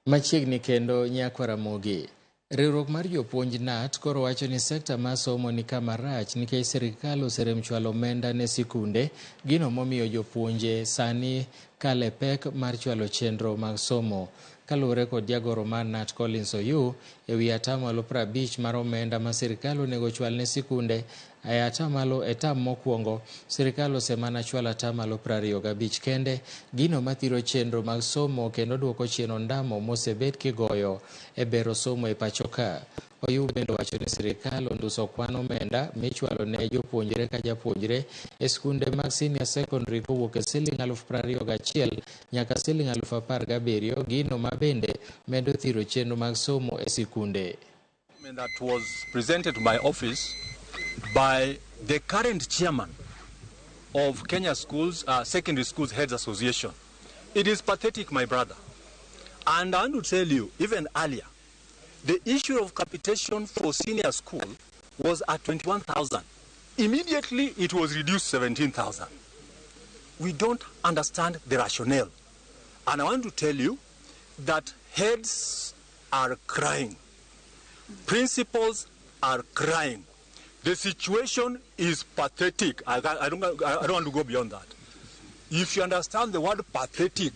Machiegni kendo nyakwa Ramogi. Riwruok mar jopuonj KNUT koro wacho ni sekta mar somo ni kama rach nikech sirkal oserem chwalo omenda ne sikunde, gino momiyo jopuonje sani kale pek mar chwalo chenro mag somo. Kaluwore kod jagoro mar KNUT Collins Oyuu, e wi atamalo 50 mar omenda ma sirkal onego chwal ne sikunde, e atamalo e tam mokwongo, sirkal osemana chwalo atamalo 25 kende, gino mathiro chenro mag somo kendo duoko chien ondamo mosebed kigoyo e bero somo e pacho ka. Oyuu bende owacho ni sirkal onduso kwan omenda michwalo ne jopuonjre ka japuonjre e skunde mag senior secondary kowuok e siling 21,000 nyaka siling 17,000, gino ma bende medo thiro chenro mag somo e sikunde. That was presented to my office by the current chairman of Kenya Schools, Secondary Schools Heads Association. It is pathetic, my brother. And I want to tell you, even earlier, the issue of capitation for senior school was at 21,000. Immediately, it was reduced to 17,000. We don't understand the rationale. And I want to tell you that heads are crying. Principals are crying. The situation is pathetic. I don't want to go beyond that. If you understand the word pathetic,